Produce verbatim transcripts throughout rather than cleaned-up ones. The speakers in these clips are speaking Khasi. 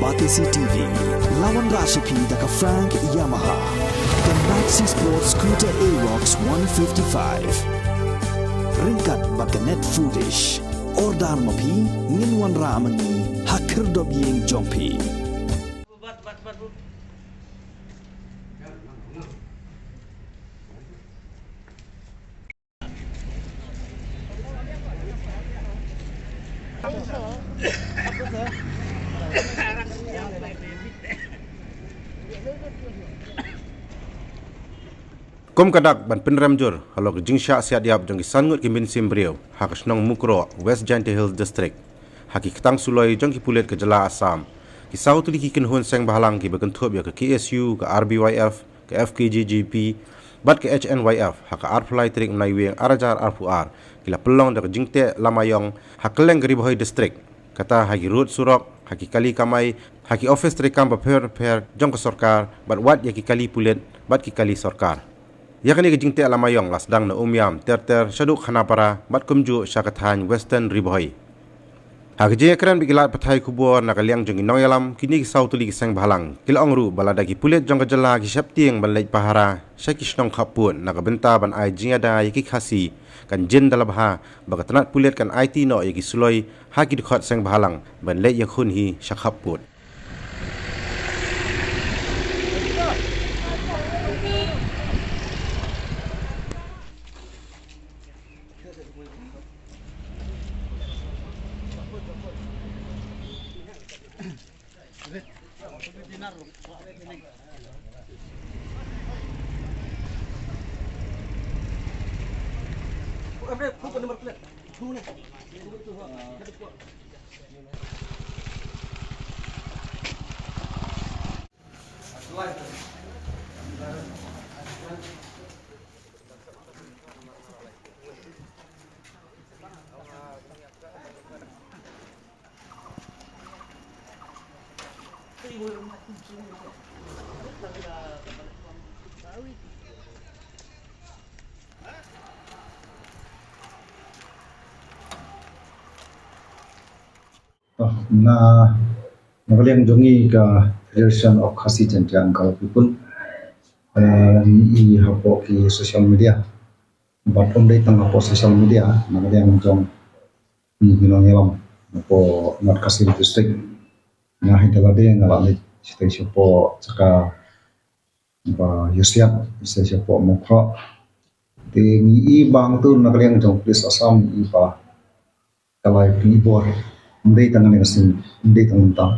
Batesi T V, la wanrah sha phi da ka Frank Yamaha, ka Maxi Sport Scooter Aerox one fifty-five. Ryngkat bad ka Net Foodish. Order ma phi, ngin wanrah ma ngi ha khyrdop ïing jong phi. Kum ka dak ban pynrem jur halor ka jingshah siat ïap jong ki san ngut ki mynsiem briew ha ka shnong Mukroh, West Jaintia Hills District, ha ki ktang suloi jong ki pulit ka jylla Assam, ki saw tylli ki kynhun seng bhalang kiba kynthup ïa ka K S U, ka R B Y F, ka F K J G P bad ka H N Y F ha ka arphew lai tarik u Naiwieng ar hajar arphew ar ki la pynlong da ka jingteh lama ïong ha kylleng ka Ri Bhoi District, kata ha ki rud surok, ha ki kali kamai, ha ki ophis treikam bapher bapher jong ka sorkar bad wat ïa ki kali pulit bad ki kali sorkar. Ïa kane ka jingteh lama ïong la sdang na Umiam ter ter shaduh Khanapara bad kumjuh sha ka thaiñ Western Ri Bhoi. Ha ka jingïakren bad ki lad pathai khubor na ka liang jong ki nongïalam, kine ki saw tylli ki seng bhalang ki la ong ruh ba lada ki pulit jong ka jylla ki sheptieng ban leit pahara sha ki shnong khappud na ka bynta ban ai jingïada ïa ki Khasi, kan jin da la bha ba ka tnat pulit kan aiti noh ïa ki suloi ha ki dkhot seng bhalang ban leit ïakhun hi sha khappud. Na, na ka liang jong ngi ka Federation of Khasi Jaintia Uncle People, eh, ngi i hapoh ki social media. Bad ym dei tang hapoh social media, na ka liang jong ngi ki nongïalam hapoh North Khasi District. Nga hi da lade nga la leit shatei shapoh jaka ba ïasiat, shatei shapoh Mukroh. Te ngi i ba hangtu na ka liang jong police Assam ngi i ba ka la ïa pynbor. Ym dei tang kane ka sien, ym dei tang mynta.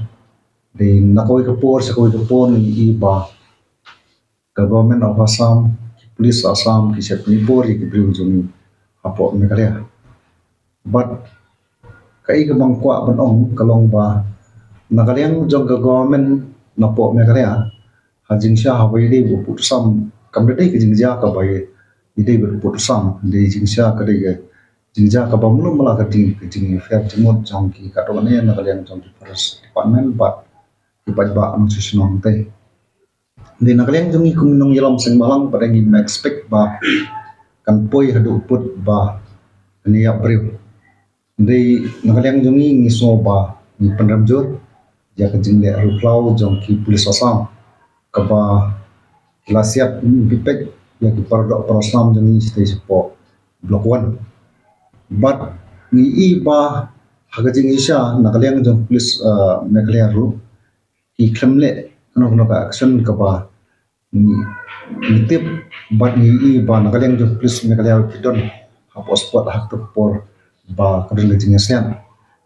Dei na kawei ka por sha kawei ka por ngi i ba ka Government of Assam, ki police Assam ki sheptieng bor ïa ki briew jong ngi hapoh Meghalaya. Bad kaei kaba nga kwah ban ong ka long ba na ka liang jong ka government napoh Meghalaya, ha jingshisha haba ïadei bad u pud u sam, kam da dei ka jingjia kaba ïadei bad u pud u sam, dei jingshisha ka dei ka jingjia kaba mluh mala ka dei ka jingïapher jingmut jong ki, katto katne na ka liang jong ki forest department bad ki paidbah nongshong shnong te. Dei na ka liang jong ngi kum nongïalam seng bhalang, pat ngi expect ba kan poi haduh pud ba kan ïap briew. Dei na ka liang jong ngi ngi sngew ba ngi pynrem jur ïa ka jingleh riewkhlaw jong ki police Assam kaba ki la siat, ngi pynpeit ïa ki paradoh parasnam jong ngi shatei shapoh Block One. Bad ngi i ba ha ka jingshisha na ka liang jong police, uh, Meghalaya ruh ki khlem leh kano kano ka action kaba ngi, ngi tip bad ngi i ba na ka liang jong police Meghalaya ki don hapoh spot ha kato ka por ba ka don ka jingïasiat.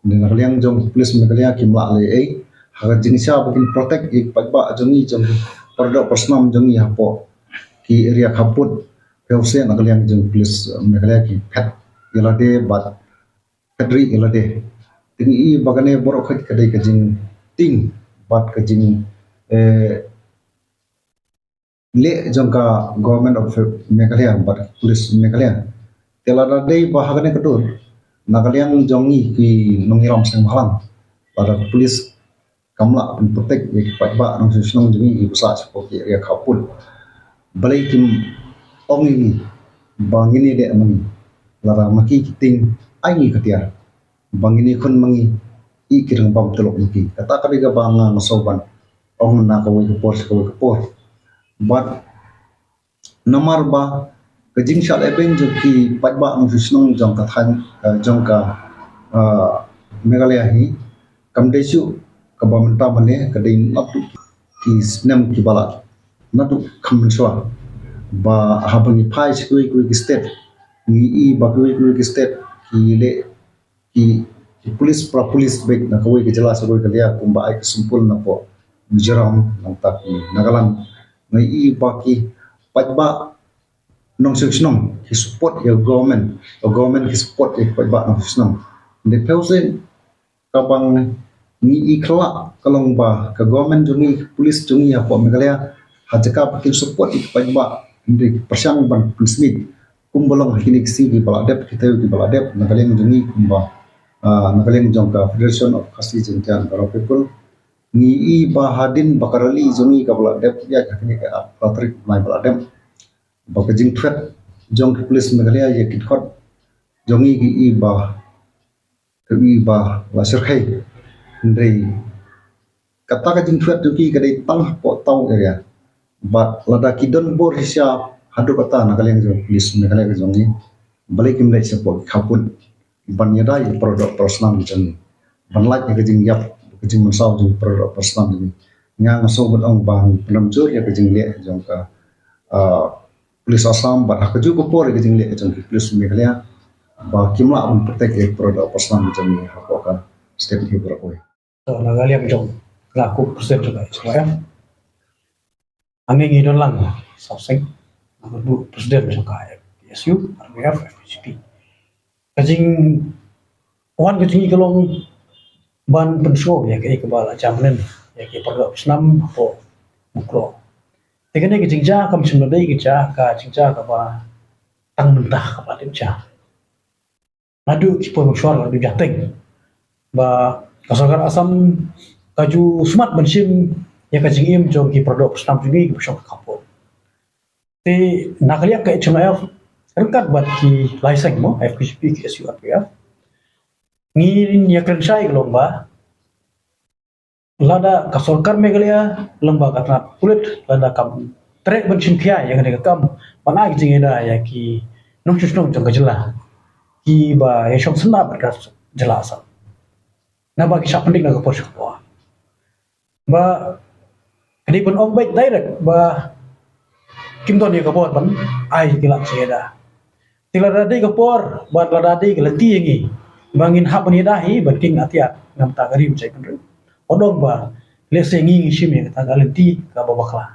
Dei na ka liang jong police Meghalaya kim lah leh ei ha ka jingshisha ba kin protect ïa ki paidbah jong ngi, jong ki paradoh parasnam jong ngi hapoh ki area khappud. Phi ïohi na ka liang jong police Meghalaya ki phet ïa lade bad phet rieh ïa lade. Te ngi i ba kane baroh ka dei ka jingtieng bad ka jing, eh, leh jong ka Government of Meghalaya bad ka police Meghalaya. Te lada dei ba ha kane ka dur na ka liang jong ngi ki nongïalam seng bhalang, lada ka police kam lah pynprotect ïa ki paidbah nongshong shnong jong ngi kiba sah shapoh ki area khappud, balei kim ong ïa ngi ba ngin ïaleh ma ngi? Lada ma ki ki tieng, ai ngi ka tiar ba ngin ïakhun ma ngi. i ki rangbam tylok ïa ki. Kata ka dei kaba nga nga sngewbha ban ong na kawei ka por sha kawei ka por. Bad namar ba ka jingshah lehbeiñ jong ki paidbah nongshong shnong jong ka thaiñ, eh, jong ka, eh, Meghalaya hi kam dei shuh kaba mynta mynne, ka dei naduh ki snem kiba la, naduh kham mynshuwa ba haba ngi phai sha kiwei kiwei ki state, ngi i ba kiwei kiwei ki state ki leh ki, ki police, para police beit na kawei ka jylla sha kawei ka jylla, kumba ai ka symbol na pdeng Mizoram, nangta ki Nagaland. Ngi i ba ki paidbah nongshong shnong ki support ïa government, government ki support ïa ki paidbah nongshong shnong. Hynrei phi sngewthuh, kaba ngi i khyllah ka long ba ka government jong ngi, police jong ngi hapoh Meghalaya, ha jaka ba kin support ïa ki paidbah, hynrei ki pyrshang ban pynsmit. Kumba long ha kine ki sngi kiba la dep, ki taïew kiba la dep, na ka liang jong ngi kumba, ah, na ka liang jong ka Federation of Khasi Jaintia and Garo People, ngi i ba hadien ba ka rally jong ngi kaba la dep ïa ka kine ka, ah, tarik ba la dep, ba ka jingthwet jong ki police Meghalaya ïa ki dkhot jong ngi, ngi i ba, ka i ba la shyrkhei. Hynrei kata ka jingthwet jong ki ka dei tang hapoh town area. Bad lada ki don bor shisha haduh katta na ka liang jong police Meghalaya ka jong ngi, balei kim leit shapoh ki khappud ban ïada ïa ki para doh para snam ki jong ngi, ban lait ïa ka jingïap, ka jingmynsaw jong ki para doh para snam jong ngi? Nga nga sngewbha ban ong ba ngi pynrem jur ïa ka jingleh jong ka, ah, police Assam, bad ha kajuh ka por ïa ka jingleh jong ki police Meghalaya ba kim lah ban protect ïa ki para doh para snam jong ngi hapoh ka state hi baroh kawei. To, na ka liang jong nga kum president jong ka H Y M, hangne ngi don lang saw seng, nga dei president jong ka P S U, R P F, F K G P. Ka jingwan ka jong ngi ka long ban pynsngew ïa kaei kaba la jia mynnin ïa ki para doh para snam hapoh Mukroh. Te kane ka jingjia kam shym la dei ka jia, ka jingjia kaba tang mynta kaba la dep jia. Naduh ki por mynshuwa la dep jia teng ba ka sorkar Assam ka ju smat ban shim ïa ka jingim jong ki para doh para snam jong ngi kiba shong ha khappud. Te na ka liang ka H Y M ryngkat bad ki lai seng mo, F K G P, K S U, R P F, ngin ïakren shai ka long ba lada ka sorkar Meghalaya lyngba ka tnat pulit lada kam treh ban shim khia ïa kane ka kam ban ai ka jingïada ïa ki nongshong shnong jong ka jylla kiba ïashong sngewbha bad ka jylla Assam, naba ki shah pyndik na ka por sha ka por. Ba ka dei ban ong beit direct ba kim don ïa ka bor ban ai ki lad jingïada. Te lada dei ka por bad lada dei ka lynti ïa ngi ba ngin hap ban ïada hi bad kin atiat namar ka rim jai kan rim, ong ba lehse ngi ngi shim ïa kata ka lynti kaba bakla.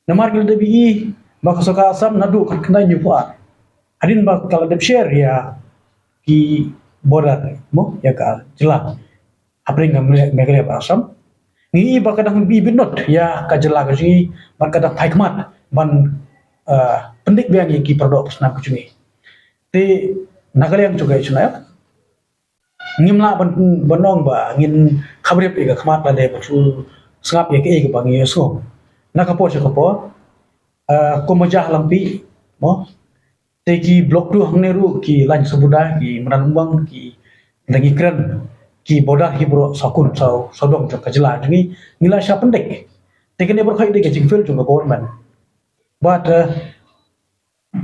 Namar ki la dep ïohi ba ka sorkar Assam naduh khatkhyndai hynñiewphew ar, hadien ba ka la dep share ïa ki border mo ïa ka jylla hapdeng ka Me-, Meghalaya bad Assam, ngi i ba ka dang bit bit not ïa ka jylla ka jong ngi bad ka dang phai khmat ban, eh, pyndik biang ïa ki para doh para snam ka jong ngi. Te na ka liang jong ka H Y M ngim lah ban, ban ong ba ngin kham riap ïa ka khmat lane ban shu sngap ïa kaei kaba ngi ïohsngew na ka por sha ka por. Eh, kum ba jia ha Langpih mo, te ki block tu hangne ruh ki Lain Sabuda, ki Madan Umbang, ki Dangi Kren, ki border hi baroh saw kun saw, saw dong jong ka jylla jong ngi, ngi la shah pyndik. Te kane baroh hi dei ka jingfail jong ka government. Bad, eh,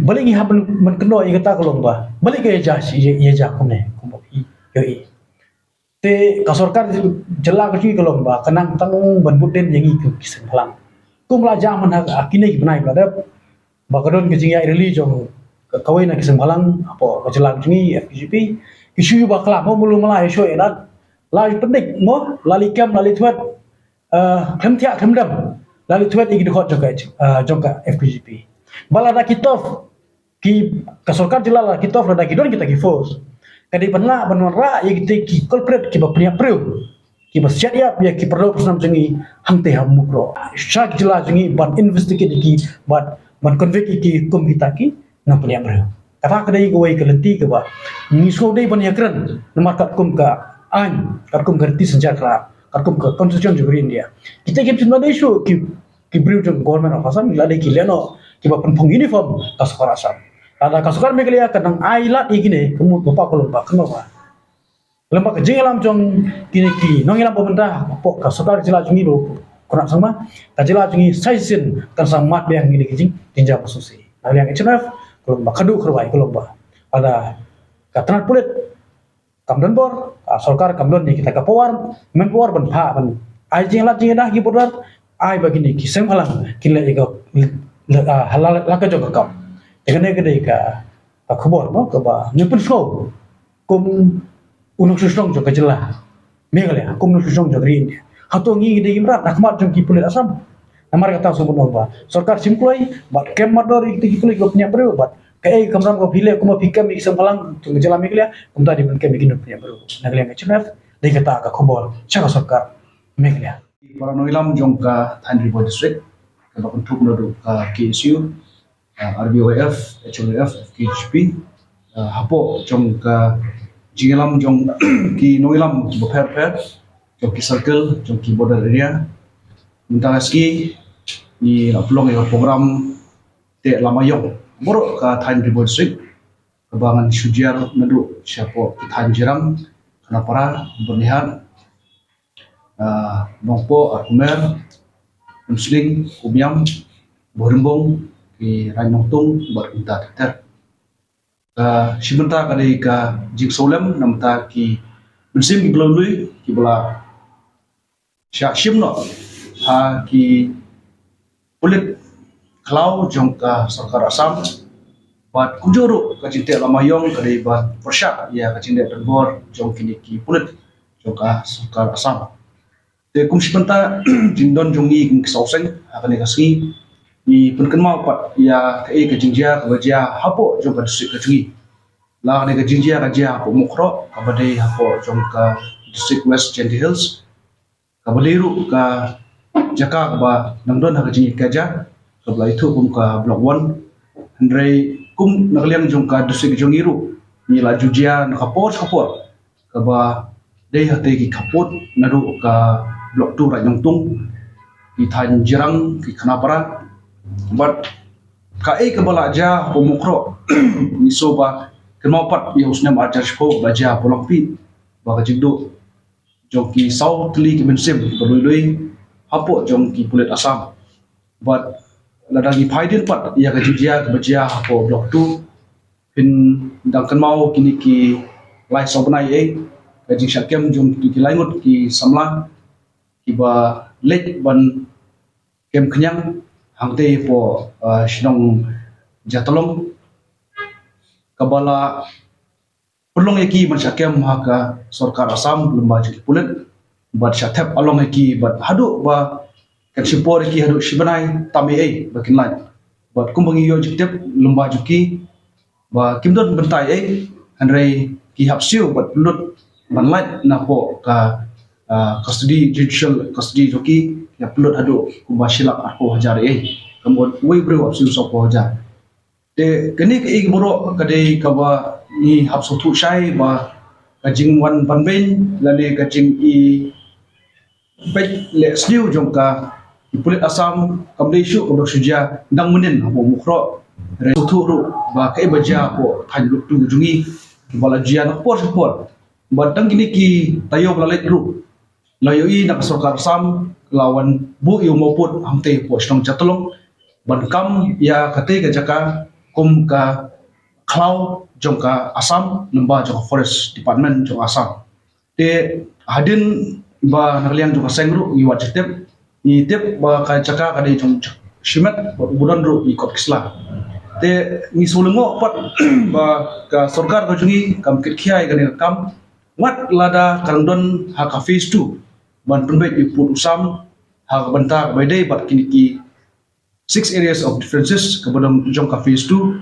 balei ngi hap ban, ban kynnoh ïa kata ka long ba balei ka ïa jia shi, ïa, ïa jia kumne kumba phi ïohi. Te ka sorkar jylla ka jong ngi ka long ba ka nang tang ban bud dien ïa ngi ki seng bhalang. Kum la jia man ha kine ki bnai ba la dep ba ka don ka jingïaid rally jong ka, kawei na ki seng bhalang hapoh ka jylla ka jong ngi, F K G P, ki shu ïa bakla mo, mulu mala ïa shu ïa dat. La pyndik mo, la leit kem, la leit thwet, eh, khlem thiah khlem dem, la leit thwet ïa ki dkhot jong ka, eh, jong ka F K G P. Ba lada ki tof, ki, ka sorkar jylla la ki tof lada ki don kita ki force, ka dei ban lah ban wanrah ïa kita ki culprit kiba pynïap briew, kiba siat ïap ïa ki para doh para snam jong ngi hangtei ha Mukroh. Sha ki jylla jong ngi ban investigate ïa ki, ban, ban convict ïa ki kum kita ki nongpynïap briew. Kata ka dei kawei ka lynti kaba ngi sngewdei ban ïakren namar katkum ka aiñ, katkum ka riti synshar khynraw, katkum ka constitution jong ka ri India. Kita kim shym la dei shuh ki, ki briew jong ka Government of Assam, la dei ki lehnoh kiba pynphong uniform ka sorkar Assam. Lada ka sorkar Meghalaya ka nang ai lad ïa kine, ka mut ba pa ka long ba kynnoh ba Lem bad ka jingïalam jong kine ki nongïalam ba mynta hapoh ka sorkar jylla jong ngi, Bah Conrad Sangma, ka jylla jong ngi sa shisien kan sa mad biang kine ki jing, jingjia ba sngewsih. Na ka liang H N F, ka long ba khadduh kharwai, ka long ba lada ka tnat pulit kam don bor, ka sorkar kam don ïa kita ka power, manpower ban phah, ban ai jingïalap jingïadah ki border, ai ba kine ki seng bhalang kin leh ïa ka, la, la, la, la ka jong ka kam. Ïa kane ka dei ka, ka khubor mo kaba ngin pynsngew kum u nongshong shnong jong ka jylla Meghalaya, kum u nongshong shnong jong ka ri India. Hato ngi dei mrad ha khmat jong ki pulit Assam? Namar kata shu ban ong ba sorkar shim kloi bad kem mardor ïa kita ki pulit kiba pynïap briew, bad kaei ka kamram kaba phi leh, kumba phi kem ïa ki seng bhalang jong ka jylla Meghalaya, kumta dei ban kem ïa ki nongpynïap briew. Na ka liang H N F, dei kata ka khubor sha ka sorkar Meghalaya. Para nongïalam jong ka thaiñ Ri Bhoi District, kaba kynthup naduh ka K S U, ah, R B Y F, H Y F, F K G P, ah, hapoh jong ka jingïalam jong ki nongïalam kiba pher pher jong ki circle, jong ki border area. Mynta ka sngi ngi la pynlong ïa ka program teh lama ïong baroh ka thaiñ Ri Bhoi District, kaba ngan shu jia naduh shapoh ki thaiñ Jirang, Khanapara, Byrnihat, ah, Nongpoh, Arkumer, Umsning, Umiam, Bhoirymbong, ki Raid Nongtung bad kumta ter ter. Ka shi bynta ka dei ka jingsngewlem na bynta ki mynsiem kiba la lui, kiba la shah shim noh ha ki pulit khlaw jong ka sorkar Assam. Bad kumjuh ruh ka jingteh lama ïong ka dei ban pyrshah ïa ka jingleh donbor jong kine ki pulit jong ka sorkar Assam. Te kum shi bynta jingdon jong ngi kum ki sawseng ha kane ka sngi, ngi pynkynmaw pat ïa kaei ka jingjia kaba jia hapoh jong ka district ka jong ngi. La kane ka jingjia ka jia hapoh Mukroh, kaba dei hapoh jong ka district West Jaintia Hills, kaba dei ruh ka jaka kaba nang don ha ka jingïakajia, kaba la ithuh kum ka Block One. Hynrei kum na ka liang jong ka district jong ngi ruh, ngi la ju jia na ka por sha ka por, kaba dei hangtei ki khappud naduh ka Block Two Raid Nongtung, ki thaiñ Jirang, ki Khanapara. Bad kaei kaba la jia hapoh Mukroh, ngi sngewbha kynmaw pat ïa u snem ar hajar shiphew ba jia hapoh Langpih, ba ka jingduh jong ki saw tylli ki mynsiem kiba lui lui hapoh jong ki pulit Assam. Bad lada ngi phai dien pat ïa ka jingjia kaba jia hapoh Block Two, phin dang kynmaw kine ki lai saw bnai ei, ka jingshah kem jong ki lai ngut ki samla kiba leit ban kem khñiang hangtei hapoh, ah, shnong Jatlong, kaba la pynlong ïa ki ban shah kem ha ka sorkar Assam lyngba jong ki pulit, bad shah thep along ïa ki, bad haduh ba kan shim por ïa ki haduh shi bnai tam ei ei ba kin lait. Bad kumba ngi ïoh jingtip lyngba jong ki ba kim don bynta ei, hynrei ki hap siew bad pynlut ban lait napoh ka, ah, custody, judicial custody jong ki, ki hap pynlut haduh kumba shi lak arphew hajar ei. Ka mut uwei u briew hap siew sawphew hajar. Te kane kaei ka baroh ka dei kaba ngi hap sngewthuh shai ba ka jingwan ban beiñ lane ka jingïapeit leh sniew jong ka ki pulit Assam kam dei shuh kaba shu jia dang mynnin hapoh Mukroh. Hynrei sngewthuh ruh ba kaei ba jia hapoh thaiñ Block Two jong ngi, ba la jia na ka por sha ka por. Bad tang kine ki taïew ba la leit ruh, la ïohi na ka sorkar Assam la wan buh ïa u mawpud hangtei hapoh shnong Jatlong ban kam ïa katei ka jaka kum ka khlaw jong ka Assam lyngba jong ka Forest Department jong Assam. Te hadien ba na ka liang jong ka seng ruh ngi wad jingtip, ngi tip ba ka jaka ka dei jong shimet bad u ba don ruh ngi kot ki sla. Te ngi shu lyngngoh pat ba ka sorkar ka jong ngi kam kit khia ïa kane ka kam, wat lada ka dang don ha ka phase two ban pynbeit ïa u pud u sam ha ka bynta kaba ïadei bad kine ki six areas of differences kaba don jong ka phase two,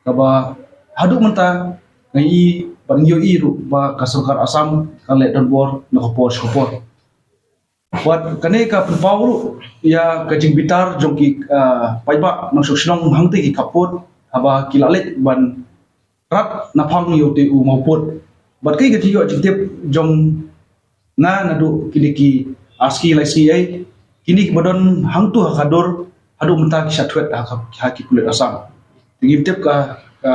kaba haduh mynta ngi i bad ngi ïohi ruh ba ka sorkar Assam ka leh donbor na ka por sha ka por. Bad kane ka pynpaw ruh ïa ka jingbitar jong ki, ah, paidbah nongshong shnong hangtei ki khappud haba ki la leit ban rat naphang ïa utei u mawpud. Bad kaei ka jingïoh jingtip jong nga naduh kine ki ar sngi lai sngi ei, kine kiba don hangtu ha ka dur haduh mynta ki shah thwet ha ka, ha ki pulit Assam. Te ngim tip ka, ka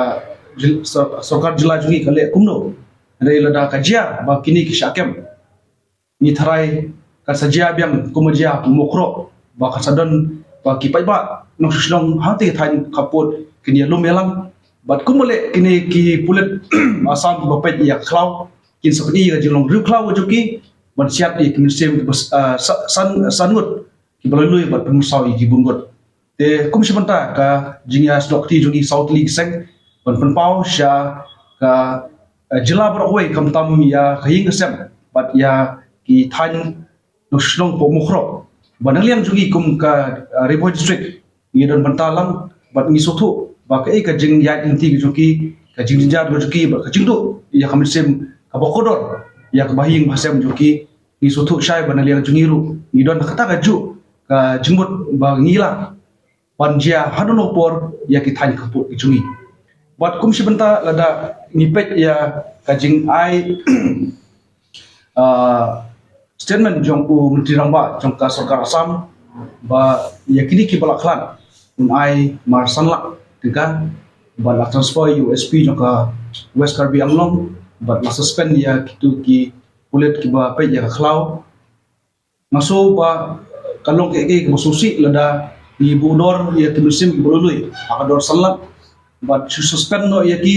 jil-, sor-, sorkar jylla jong ngi ka leh kumno Hynrei lada ka jia ba kine ki shah kem, ngi tharai kan sa jia biang kumba jia ha Mawkroh, ba kan sa don ba ki paidbah nongshong shnong hangtei ki thaiñ khappud kin ïalum ïalam. Bad kumba leh kine ki pulit Assam kiba peit ïa ka khlaw, kin sa pyni ïa ka jinglong riewkhlaw ka jong ki ban siat ïa ki mynsiem kiba, ah, sa-, san, san ngut kiba lui lui bad pynmynsaw ïa ki bun ngut. Te kum shi bynta ka jingïasnoh kti jong ngi saw tylli ki seng ban pynpaw sha ka, eh, jylla baroh kawei, khamtam ïa ka ïing ka sem bad ïa ki thaiñ nongshong shnong hapoh Mawkroh. Ba na liang jong ngi kum ka, eh, Ri Bhoi District, ngi don bynta lang bad ngi sngewthuh ba kaei ka jingïaid lynti ka jong ki, ka jingjynjar ka jong ki bad ka jingduh ïa ka mynsiem kaba kordor ïa ka bahaïing bahasem jong ki. Ngi sngewthuh shai ba na liang jong ngi ruh ngi don ha kata kajuh ka jingmut ba ngi lah ban jia ha kano kano ka por ïa ki thaiñ khappud ki jong ngi. Bad kum shi bynta lada ngi peit ïa ka jingai, ah, statement jong u Myntri Rangbah jong ka sorkar Assam, ba ïa kine kiba la khlad un ai mar san lak tyngka, bad la transfer ïa u S P jong ka West Karbi Anglong, bad la suspend ïa kito ki pulit kiba peit ïa ka khlaw. Nga sngew ba ka long kaei kaei kaba sngewsih lada ngi buh dor ïa ki mynsiem kiba lui lui ha ka dor san lak, bad shu suspend noh ïa ki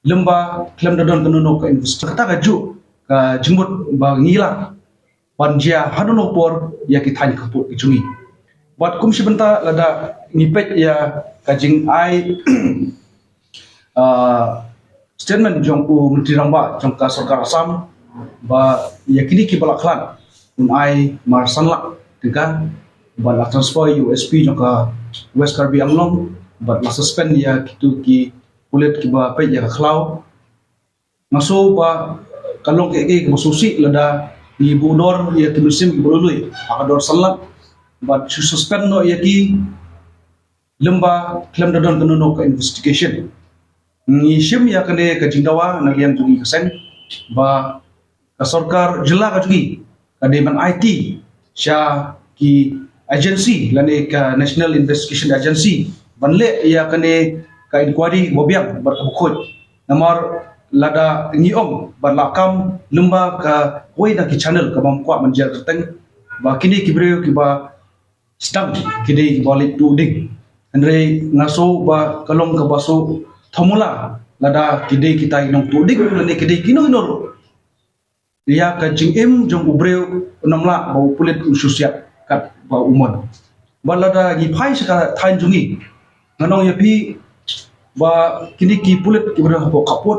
lymda khlem da don kano kano ka investigation. Kata kajuh ka jingmut ba ngi lah ban jia ha kano kano ka por ïa ki thaiñ khappud ki jong ngi. Bad kum shi bynta lada ngi peit ïa ka jingai, ah, statement jong u Myntri Rangbah jong ka sorkar Assam, ba ïa kine kiba la khlad un ai mar san lak tyngka, bad la transfer ïa u S P jong ka West Karbi Anglong, bad la suspend ïa kito ki pulit kiba peit ïa ka khlaw. Nga sngew ba ka long kaei kaei kaba sngewsih lada ngi buh dor ïa ki mynsiem kiba lui lui ha ka dor san lak, bad shu suspend noh ïa ki lymda khlem da don kano kano ka investigation. Ngi shim ïa kane ka jingdawa na liang jong ngi ka seng, ba ka sorkar jylla ka jong ngi ka dei ban aiti sha ki agency lane ka National Investigation Agency ban leh ïa kane ka inquiry kaba biang bad kaba khuid. Namar lada ngi ong bad la kam lymda kawei na ki channel kaba ym kwah ban jer kyrteng, ba kine ki briew kiba sdang ki dei kiba leit tuh ding. Hynrei nga sngew ba ka long kaba sngewthuh mula lada ki dei kita ki nongtuh ding lane ki dei kino kino ruh. Ïa ka jingim jong u briew u nym lah ba u pulit u shu siat kat ba u mon. Bad lada ngi phai sha ka thaiñ jong ngi, ngan ong ïa phi ba kine ki pulit kiba don hapoh khappud,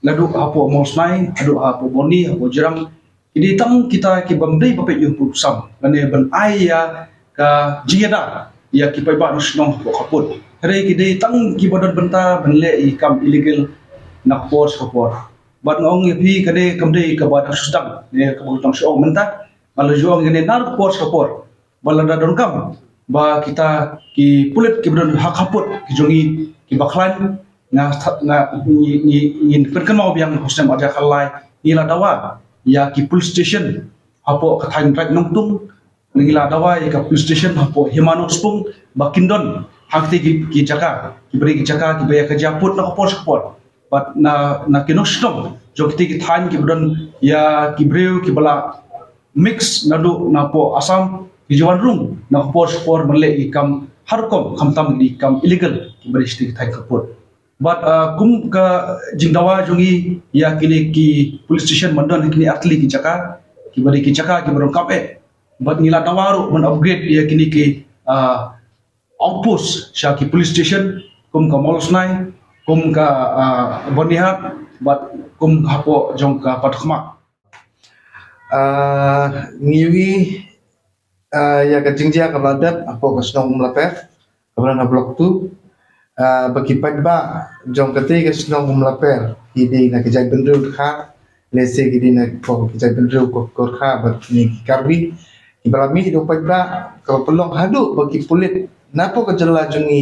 naduh hapoh Mawlasnai haduh hapoh Bonni, hapoh Jirang, ki dei tang kita ki bym dei ba peit ïa u pud u sam lane ban ai ïa ka jingïada ïa ki paidbah nongshong shnong hapoh khappud. Hynrei ki dei tang kiba don bynta ban leh ïa ki kam illegal na ka por sha ka por. Bad nga ong ïa phi, kane kam dei kaba dang shu sdang ne kaba dang shu ong mynta. Nga la ju ong ïa kane na ka por sha ka por. Ba lada donkam ba kita ki pulit kiba don ha khappud ki jong ngi kiba khlaiñ, nga, nga, ngi, ngi, ngin pynkynmaw biang ha u snem ar hajar khatlai, ngi la dawa ïa ki police station hapoh ka thaiñ Raid Nongtung, ngi la dawa ïa ka police station hapoh Hima Nongspung ba kin don ha kita ki, ki jaka, kiba dei ki jaka kiba ïa ka jia pud na ka por sha ka por. Bad na, na ki nongshong shnong jong kita ki thaiñ kiba don ïa ki briew kiba la mix naduh napoh Assam, ki ju wan rung na ka por sha ka por ban leh ki kam ha rukom, khamtam ki kam illegal kiba dei kita ki thaiñ khappud. Bad, ah, kum ka jingdawa jong ngi ïa kine ki police station ban don ha kine ar tylli ki jaka kiba dei ki jaka kiba donkam eh. Bad ngi la dawa ruh ban upgrade ïa kine ki, ah, outpost sha ki police station, kum ka Mawlasnai, kum ka, ah, Byrnihat, bad kum hapoh jong ka Patharkhmah. Ah, ngi ïohi, ah, ïa ka jingjia kaba la dep hapoh ka shnong Umlaper kaba don ha Block two. Ah, ba ki paidbah jong katei ka shnong Umlaper ki dei na ka jaitbynriew Dkhar, lehse ki dei na ka jaitbynriew Gorkha bad kine ki Karbi. Kiba la mih da u paidbah, kaba pynlong haduh ba ki pulit napoh ka jylla jong ngi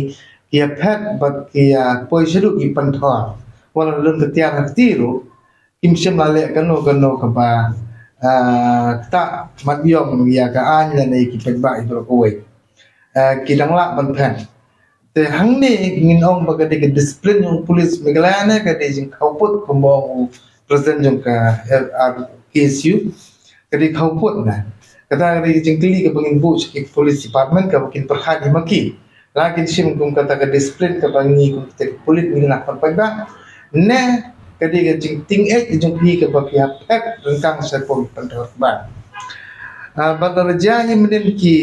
ki ïa phet bad ki ïa poi shaduh ki pynthor. Wat la don ka tiar ha kti ruh, kim shym la leh kano kano kaba, ah, ktah mat ïong ïa ka aiñ lane ki paidbah baroh kawei. Ah, ki dang lah ban phet. Te hangne ngin ong ba ka dei ka discipline jong police Meghalaya ne ka dei jingkhawpud, kumba ong u president jong ka L R K S U, ka dei khawpud na. Kata ka dei jingkylli kaba ngin buh sha ki police department kaba kin pyrkhat ïa ma ki. La kin shim kum kata ka discipline kaba ngi kum kita ki pulit ngi la khot paidbah, ne ka dei ka jingtieng eh jong phi kaba phi hap phet ryngkang sha pom pynthor ba. Ah, bad la jia hi mynnin ki,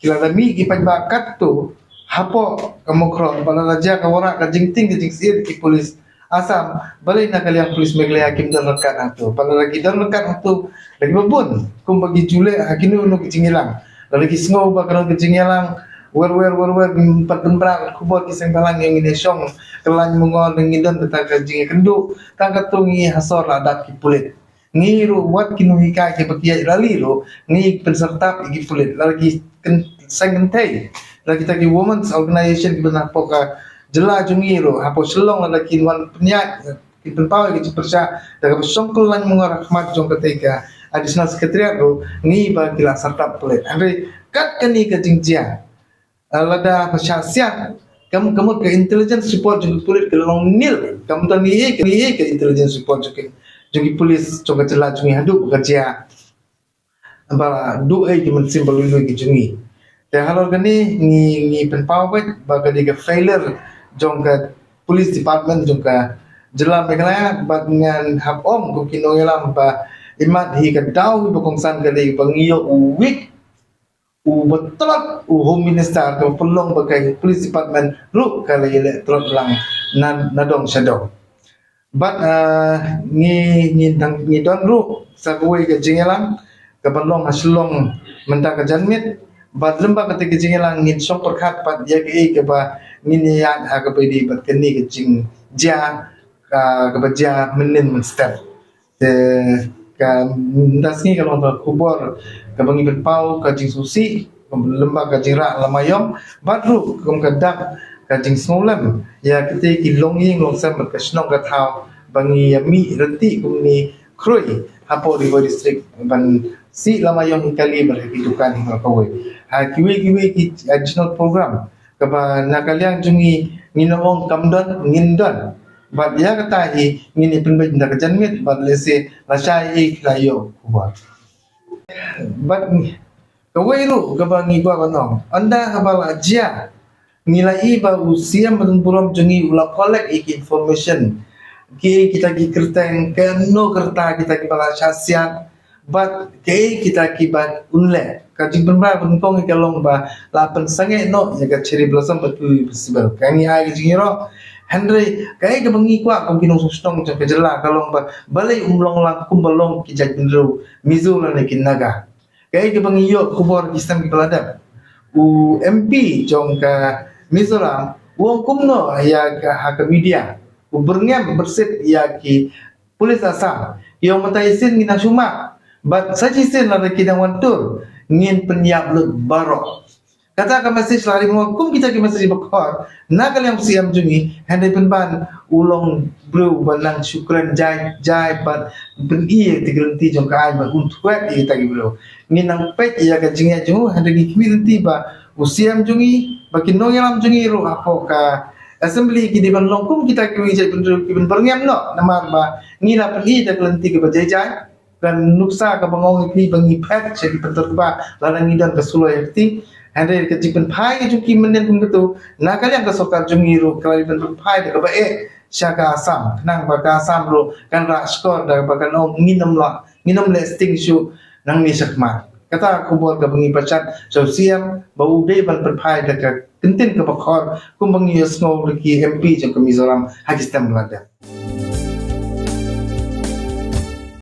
ki la da mih ki paidbah katto hapoh ka Mawkhroh, bad la jia ka waroh ka jingtieng ka jingsyier ki pulit Assam, balei na ka liang police Meghalaya kim don ryngkat hangto? Bad lada ki don ryngkat hangto, lada ki babun kumba ki ju leh ha kino kino ki jingïalang. Lada ki sngew ba ka don ka jingïalang, wer wer wer wer, ngim pat pynbna ka khubor ki seng bhalang ïa ngi ne shong ka lain mungor, ne ngi don kata ka jingïakynduh, tang katto ngi ha sor la dap ki pulit. Ngi ruh wat ki nonghikai kiba ki ïaid rally ruh ngi pynsyrtap ïa ki pulit. Lada ki kyn-, seng kynthei, lada kita ki women's organization kiba na hapoh ka jylla jong ngi ruh, hapoh Shillong, lada kin wan pynïaid, kin pynpaw ïa ka jingpyrshah da kaba shong kyllaiñ mungor ha khmat jong katei ka Additional Secretariat ruh, ngi ba ki la syrtap pulit. Hynrei kat kane ka jingjia, ah, lada ba shah siat, kam, ka mut ka intelligence report jong ki pulit ka long nil. Kam don ei ei ka, ei ei ka intelligence report jong ki, jong ki pulit jong ka jylla jong ngi haduh ba ka jia. Ba duh ei ki mynsiem ba lui lui ki jong ngi. Te halor kane ngi, ngi pynpaw beit ba ka dei ka failure jong ka police department jong ka jylla Meghalaya, bad ngan hap ong kum ki nongïalam ba imat hi ka daw hi ba kongsan ka dei ba ngi ïoh u weak, uba tlot u Home Minister, ka pynlong ba ka police department ruh ka la ïaleh tlot lang na, na dong sha dong. Bad, ah, ngi, ngi dang, ngi don ruh sa kawei ka jingïalang kaba long ha Shillong mynta ka janmiet. Bad lyngba kata ka jingïalang ngin shong pyrkhat pat ïa kaei kaba ngin ïaid ha kaba ïadei bad kane ka jingjia, ah, kaba jia mynnin mynstep. Te ka mynta sngi ka long ka khubor kaba ngi pynpaw ka jingsngewsih lyngba ka jingrah lama ïong, bad ruh kum ka dak ka jingsngewlem ïa kitei ki longïing longsem bad ka shnong ka thaw ba ngi ïa mih ryntih kumne khrui hapoh Ri Bhoi District ban sih lama ïong hi kali bad ha ki dukan hi kawei. Ha kiwei kiwei ki additional program kaba na ka liang jong ngi ngin ong kam don, ngin don. Bad ïa kata hi ngin ïa pynbeit da ka janmiet bad lehse lashai hi la ïoh khubor. Bad kawei ruh kaba ngi kwah ban ong, ynda kaba la jia, ngi la i ba u C M ba don burom jong ngi u la collect ïa ki information, kiei kita ki kyrteng, kano ka rta kita kiba la shah siat, bad kaei kita kiba un leh. Ka jingpynbna pynpong ka long ba la pynsangeh noh ïa ka Cherry Blossom Bad Kiwi Festival. Ka ngi ai ka jingïaroh. Hynrei kaei kaba ngi kwah kum ki nongshong shnong jong ka jylla ka long ba balei um long lang kumba long ki jaitbynriew Mizo lane ki Naga. Kaei kaba ngi ïoh khubor ki snem kiba la dep, u M P jong ka Mizoram u ong kumno ïa ka, ha ka media, u byrngem byrsit ïa ki pulit Assam. Ki ong mynta shisien ngin nang shu map, bad sa shisien lada ki dang wan tur ngin pynïap lut baroh. Kata ka message la ri mo kum kita ki message ba khot na ka liang C M jong ngi, hynrei pynban u long briew ba nang shu kren jai jai bad pyni ïa ki lynti jong ka aiñ bad un thwet ïa kita ki briew. Ngi nang peit ïa ka jingïaid jong u, hynrei ngi khmih lynti ba u C M jong ngi, ba ki nongïalam jong ngi ruh hapoh ka assembly ki dei ban long kum kita ki jaitbynriew, ki ban byrngem noh, namar ba ngi la pyni da ka lynti kaba jai jai. Ka nuksa kaba nga ong ïa phi ba ngi phet sha ki pynthor ba lada ngi don ka suloi ha kti. Hynrei ka jingpynphai ka jong ki mynnin kum kata, na ka liang ka sorkar jong ngi ruh ka la dei ban pynphai da kaba eh sha ka Assam, khnang ba ka Assam ruh kan rah shkor da kaba kan ong ngin ym lah, ngin ym leh sting shuh nangne shakhmat. Kata ka khubor kaba ngi pynshai sha u C M ba u dei ban pynphai da ka kyntien kaba khor kumba ngi ïohsngew da ki M P jong ka Mizoram ha ki snem ba la dep.